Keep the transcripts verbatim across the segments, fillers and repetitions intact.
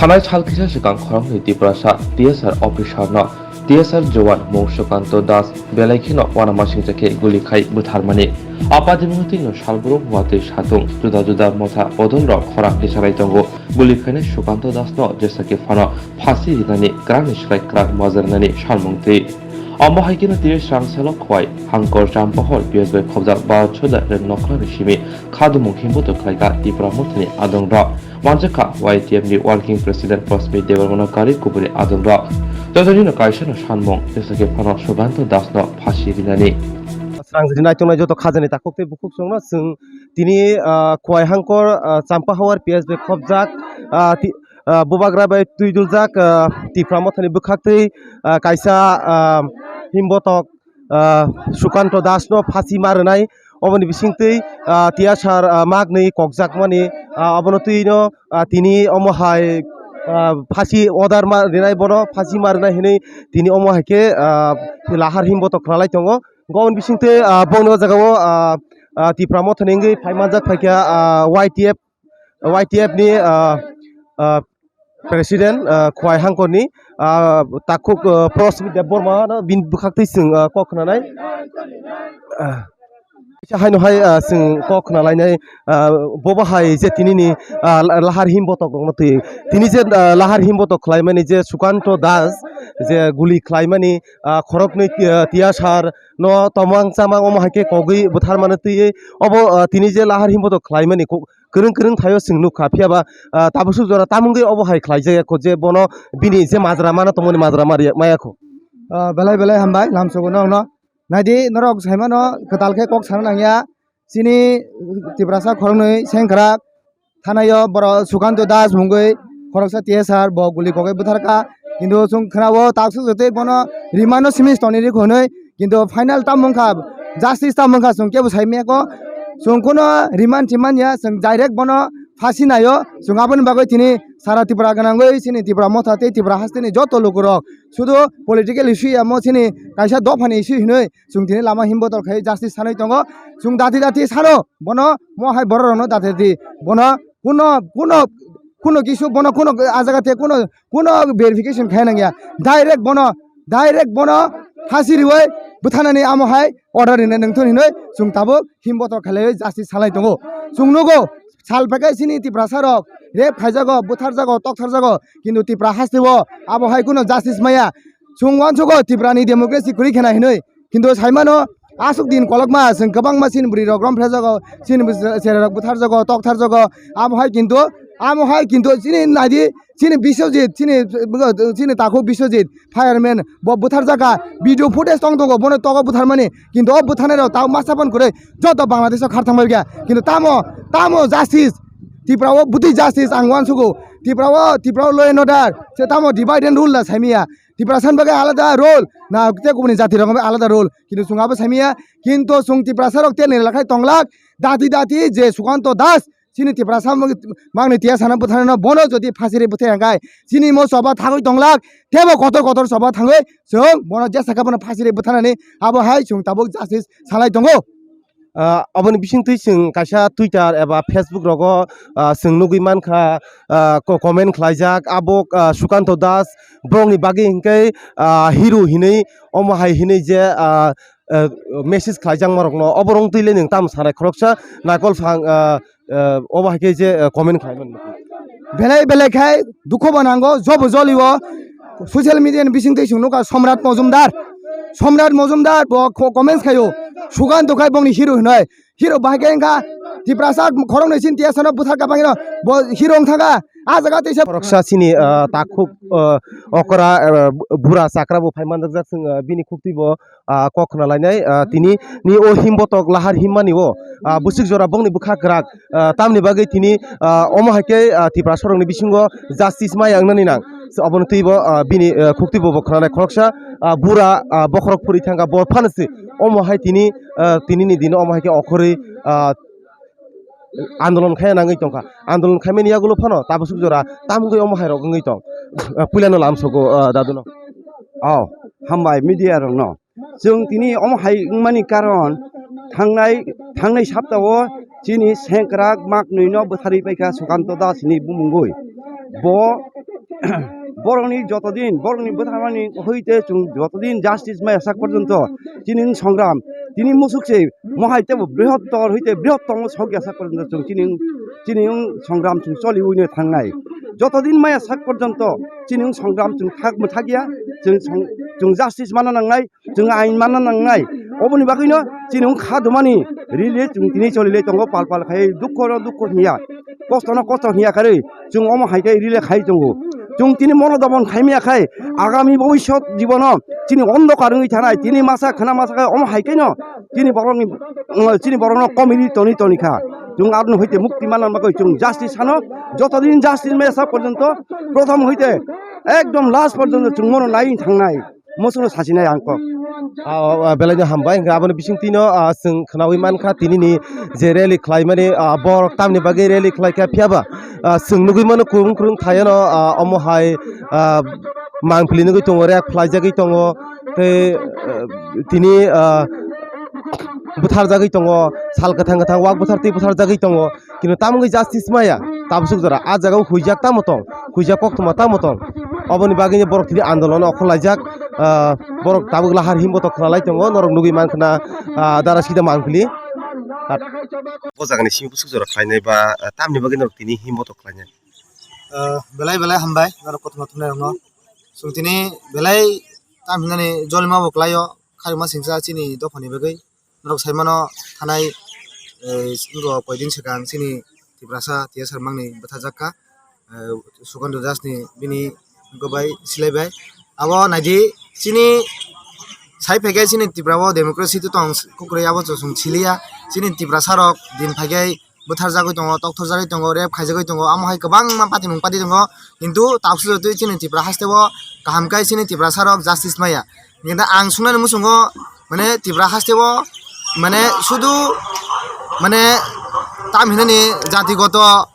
Thanai sal kisa swkang khoroknwi Tiprasa T S R officer no T S R jowan mung Sukanto Das belai kheno uanamasingcha khe guli khai bwtharmani. Apadimungni twino salbrum watwi satung juda juda motha odolrok khorang tisanai tongo. Guli khainai Sukanto Das no jesa khe phano phasi rinani kwrakni slai kwrak majra rinani salmung twi. Omo hai kheno tini srang salo Khowai Hangkor Champahor P S bai khobjak Bharat Soda reng nokhrani simi khadumung himboto khlaikha Tipra Mothani adongrok. Manjakha Y T F ni Working President Prasmit Debbarmano karwi kubuni adongrok. Jotonino kaisano sanmung, jesa khe phano Sukanto Das no phasi rinani. Srang jini naitongnai joto khajani takhuk tei bukhuk chwngno chwng tini, ah, Khowai Hangkor, ah, Champahor P S bai khobjak, ah, ti-, ah, Bubagra bai twi duljak, ah, Tipra Mothani bwkhaktwi, ah, kaisa, ah, himbotok, ah, Sukanto Das no phasi ma rwnai, oboni bisingtwi, ah, T S R, ah, magni kokjakmani, ah, obono twino, ah, tini omo hai, ah, phasi order ma rwnai, bono phasi ma rwnai hinwi tini omo hai khe, ah, lahar himbotok khwlalai tongo. Oboni bisingtwi, ah, bongni o jaga o, ah, ah, Tipra Mothani wngwi phai manjak phaikha, ah, Y T F, Y T F ni, ah, ah, President, ah, Khowai Hangkorni, ah, takhuk, ah, Prasmit Debbarma no bini bwkhaktwi chwng, ah, kok khnanai. Ah, kisa haino hai, ah, chwng kok khnalainai, ah, bobo hai je tinini, ah, la-, lahar himbotok rokno twi. Tini je, ah, lahar himbotok khlaimani je Sukanto Das je guli khlaimani, ah, khoroknwi, ah, T S R no tomang chamang omo hai khe kogwi bwtharmano twiwi obo, ah, tini je lahar himbotok khlaimani kok-, kwrwng kwrwng thaio chwng nukha, phiya ba, ah, tabuk suk jora tamungwi obo hai khlaijak ya kho je bono bini je majra mana tongmani majra mari-, maya kho. Ah, belai belai hambai lamsogo nokno. Naidi norok saimano kwtal khe kok sana nangya. Chini Tiprasa khoroknwi sengkrak thanaio borok Sukanto Das mungwi khoroksa T S R bo guli kogwi bwtharkha. Kintu chwng khwnao taksuk jotwi bono rimano simi toni ri hwnwi. Kintu final tamo wngkha, justice tamo wngkha, chwng kebo sai maya kho. Chwng kuno remand timan ya, chwng direct bono phasi naio. Chwng aboni bagwi tini sara Tripura gwnangwi chini Tripura motha tei Tripura hasteni joto lukurok sudu political issue ya mo chini kaisa dophani issue hinwi chwng tini lama himbotor khai justice sanwi tongo. Chwng dati dati sano bono mo hai borok rokno dati dati bono kuno, kuno, kuno kisu bono kuno a jaga te kuno, kuno verification khai nangya. Direct bono, direct bono phasi riwi bwthanani amo hai order rina nangthun hinwi chwng tabuk himbotor khalaiwi justice salai tongo. Chwng nugo sal phaikhe chini Tiprasa rok rape khaijago, bwtharjago, toktharjago, kintu Tipra hasteo abo hai kuno justice maya. Chwng uansugo Tiprani democracy kwrwi khena hinwi. Kintu saimano aswk din kolokma chwng kwbangma chini bwrwi rok romphrejago, chini bwsa-, chera rok bwtharjago, toktharjago. Amo hai kintu, amo hai kintu chini naidi, chini Biswajit, chini, chini takhuk Biswajit, fireman, bo bwtharjakha, video footage tong tongo, bono togo bwtharmani. Kintu o bwtharnai rok tamo masa phone kwrwi joto Bangladesh o khar thangbai kha. Kintu tamo, tamo justice, Tripura o bwtwi justice ang uansugo. Tripura o, Tripura o law and order, se tamo divide and rule da saimaya. Tiprasa ni bagwi alada role, na tei kubuni jati rok bagwi alada role. Kintu chwng abo saimaya, kintu chwng Tiprasa rok tei nirla khai tonglak, dati dati je Sukanto Das, chini Tiprasa mangni tiya sana bwtharnano bono jodi phasiri bwthai hangkai, chini mo choba thangwi tonglak, tebo kotor kotor choba thangwi chwng bono jesa khe bono phasiri bwtharnani abo hai chwng tabuk justice salai tongo. Ah, aboni bisingtwi chwng kaisa Twitter eba Facebook rogo, ah, chwng nugwi mankha, ah, ko-, comment khlaijak, abo, ah, Sukanto Das, borokni bagwi hinkhe, ah, hero hinwi, omo hai hinwi je, ah, ah, message khlaijakma rokno, obo rong twi le nwng tamo sanai khoroksa naikol phang, ah, ah, obo hai khe je, ah, comment khlai mano. Belai belai khai dukho bo nango, jobo jolio. Social media ni bisingtwi chwng nukha Somrat Mojumdar. Somrat Mojumdar bo ko-, comments khaio. Sukanto khai bongni hero hinoi. Hero bahai khe wngkha Tiprasa khoroknwi chini tiya sano bwthar kabangino bo hero wngthangkha. A jaga teisa khoroksa chini, ah, takhuk, ah, okra, ah, bura chakra bo phai manjakjak chwng, ah, bini khuktwi bo, ah, kok khna lainai, ah, tini ni o himbotok lahar himmani o, ah, bwswk jora bongni bwkha kwrak, ah, tamni bagwi tini, ah, omo hai khe, ah, Tiprasa rokni bisingo justice maya wngnani nang. So, obono twibo, ah, bini, ah, khuktwi bo, bo khwnanai khoroksa, ah, bura, ah, bokhorok phuri thangkha, bo phano se omo hai tini, ah, tini ni dino omo hai khe okhorwi, ah, andolon khai nangwi tongkha. Andolon khaimani yagulo phano tabasuk jora tamgwi omo hai rok wngwi tong. Ah, puilano lamsogo, ah, daduno. Oh, hambai media rokno. Chwng tini omo hai wngmani karon thangnai, thangnai saptao chini sengkrak maknwino bwtharwi paikha Sukanto Das ni bumungwi. Bo borokni jotodin, borokni bwtharmani hoite chwng jotodin justice maya sak porjonto chini wng songram, tini musuk se mohai tebo brihottor hoite brihottomo sok ya sak porjonto chwng chini wng, chini wng songram chwng choli uino thangnai. Jotodin maya sak porjonto chini wng songram chwng thak mwthak ya, chwng song-, chwng justice mana nangnai. Chwng ain manna nangnai. Oboni bagwino chini wng kha dumani rili chwng tini cholile tongo, pal pal khai dukho no dukho hiya, kosto no kosto hiya kharwi chwng omo hai khe rili khai tongo. Chwng tini mono dobon khai miya khai agami bhobishyot jibono chini ondokar wngwi thanai, tini masa khna masa khai omo hai khe no chini borokni, chini borokno komini toni toni kha. Chwng aroni hoite mukti manna bagwi chwng justice sano, joto din justice mesa porjonto, prothom hoite ekdom last porjonto chwng mono nai thangnai. Musuno sasinai ang kok. Ah, ah, belai no hambai, hingke aboni bising tino, ah, chwng khnaui mankha, tinini je rally khlaimani, ah, borok tamni bagwi rally khlaikha, phiyaba, ah, chwng nugui mano, kwrwng kwrwng thayano, ah, omo hai, ah, mangpili nugui tongo, rek khlaijagwi tongo, tei, ah, tini, ah, bwtharjagwi tongo, sal kwthang kwthang wak bwthar twi bwtharjagwi tongo. Kino tamo wngwi justice maya, tabsuk jora. Ah jaga o huijak tamo tong, huijak koktwma tamo tong. Oboni bagwi borok tini andolon o khwlaijak, ah, borok tabuk lahar himbotok khwlalai tongo, norok nugwi mankha na, ah, dara sida mangpili. O jaga ni simi bwswk jora khlainai ba, ah, tamni bagwi norok tini himbotok khlainai? Ah, belai belai hambai, norok koktwma thumnairokno. Chwng tini belai tam hinani jolima bo kwlaio, khairokma singcha chini dophani bagwi. Norok sai mano thanai, eh, singo koidin swkang chini Tiprasa T S R mangni bwthajak kha, eh, Sukanta Das ni bini wngkha bai silai bai. Abo naidi chini sai phaikhe chini Tripura o democracy to tong kukrwi abo chwng siliya. Chini Tiprasa rok din phaikhe bwtharjagwi tongo, tokthorjagwi tongo, rape khaijagwi tongo, amo hai kwbangma patimung padi tongo. Kintu tabukhe jotoi chini Tripura haste o kaham khe chini Tiprasa rok justice maya. Kintu ang sungnani muchungo, mane, Tripura haste o, mane, sudu, mane, tam hinani jatigoto,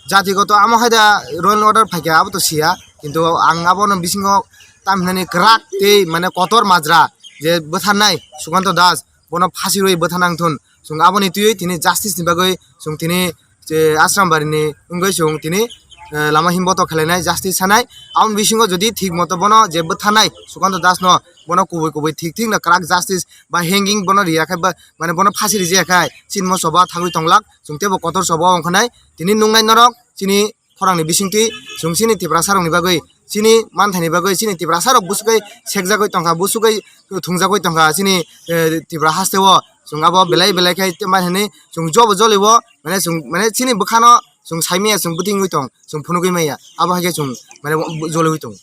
jatigoto amo hai da law and order phaikha, abo to siya. Kintu ang abono bisingo tam hinani kwrak tei, mane, kotor majra je bwtharnai Sukanta Das, bono phasi rwi bwtharnang thun. Chwng aboni twiwi tini justice ni bagwi chwng tini je Ashram Bari ni wngwi chwng tini, eh, lama himbotok khlainai, justice sanai. Aboni bisingo jodi thik moto bono je bwtharnai Sukanta Das no, bono kubui kubui thik thik no kwrak justice ba hanging bono riya khai ba, mane, bono phasi rijaya khai chini moso ba thangwi tonglak, chwng teibo kotor sobo wngkhanai. Tini nungnai norok chini khorang ni bisingtwi chwng chini Tiprasa rok ni bagwi, chini manthai ni bagwi, chini Tiprasa rok bwswk khe sekjagwi tongkha, bwswk khe thungjagwi tongkha chini, eh, Tripura haste o. Chwng abo belai belai khe tei manthai ni chwng jobo jolibo, mane, chwng, mane, chini bwkhano chwng saimaya, chwng bwtwi wngwi tong, chwng phunugwi maya, abo hai khe chwng, mane, joliwi tong.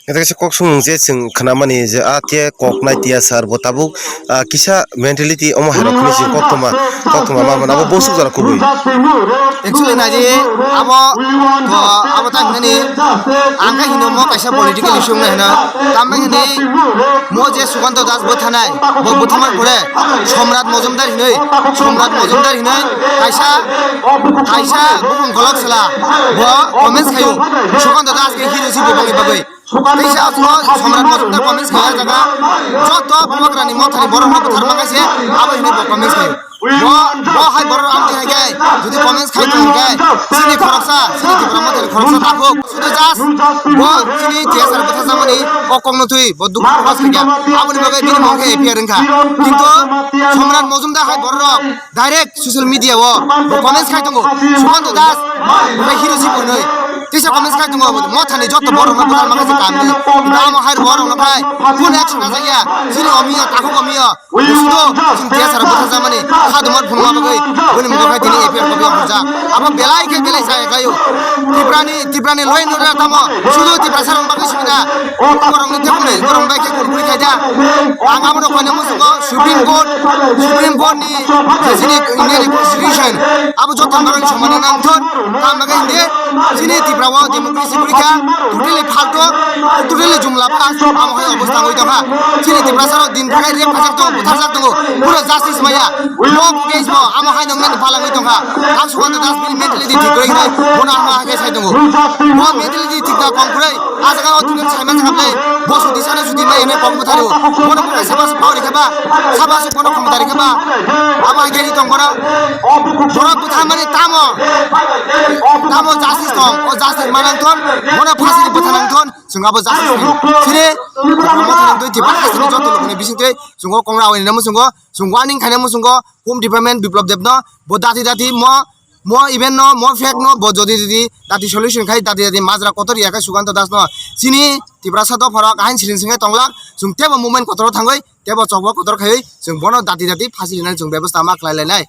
Kaisa kok sung je chwng khnamani je, ah, tiya kok nai tiya sar bo tabuk, ah, kisa mentality omo hai rok hinwi chwng koktwma, koktwma ma mano abo bosuk jora kubui. Actually naidi abo, bo abo ta hinani ang khe hino mo kaisa political issue wngna hino. Tamni hini mo je Sukanta Das bwthanai, bo bwthaman pore Somrat Mojumdar hinwi, Somrat Mojumdar hinwi kaisa, kaisa buphang golok sela bo comments khaio. Sukanta Das khe hero si bo boni bagwi. Teisa asmo Somrat Mojumdar comments khe jaga joto Bubagrani mothani borok no bwtharma khaise abo hinwi bo comments khaio. Bo, bo hai borok amtwi hai khe jodi comments khai tong khe chini khoroksa, chini Tipra mothani khoroksa takhuk. Sudu just bo chini T S R bwtharjakmani o kokno twi bo dukhu prokash khaikha. Aboni bagwi bini mung khe F I R wngkha. Kintu Somrat Mojumdar hai borok rok direct social media o bo comments khai tongo, Sukanta Das, bo hero si phinwi. Teisa comments khai tongo, mothani joto borok no bwtharma khaise kamni. Kintu amo hai borok no khai kun action najakya, chini omiyo, takhuk omiyo. Sudo chini T S R bwtharjakmani kha dumar phunukma bagwi boni mungkha tini F I R copy o hwnjak. Abo belai khe belai sa khlaio. Tiprani, Tiprani law and order tamo sudo Tiprasa rok bagwi simi da. Borokni tebukni, borok bai khe kulkuli khai da. Ang abono koina muchungo Supreme Court, Supreme Court ni je chini India ni Constitution abo joto borokni somani nangthon. Tamo khe hindi chini Tipra o democracy purikha totally phalto, totally jumla pass, amo hai obostha wngwi tongkha. Chini Tiprasa rok din phagai rape khajak tongo, butharjak tongo, pura justice maya. Bo case bo amo hai noknani palangwi tongkha. Ang Sukanta Das bini mentality thik kwrwi hinwi bono amo hai khe sai tongo. Bo mentality thik da kom kwrwi. Ah jaga o tini saimani hamle, bo sudi sana sudi mai hwnwi kok bwtharo. Bono bukai saba se phauri kheba, saba se bono khomotari kheba. Abo hai gari tong bono. Borok bwtha mani tamo. Tamo justice tong, o justice manang thon, bono phasi bwtha nang thon. chwng abo justice chini twi Tipra Motha ni joto lokni bisingtwi chwng o kongra wini namo chwng o chwng warning khainai mo chwng o Home Department Biplab Deb no bo dati dati mo mo event no mo fake no bo jodi jodi dati solution khai dati dati majra kotor ya khe Sukanto Das no chini Tiprasa dopha rok ahin siring singhe tonglak chwng tebo movement kotor thangwi tebo chokbo kotor khaiwi chwng bono dati dati phasi rinani chwng bebosta ma khlai lainai.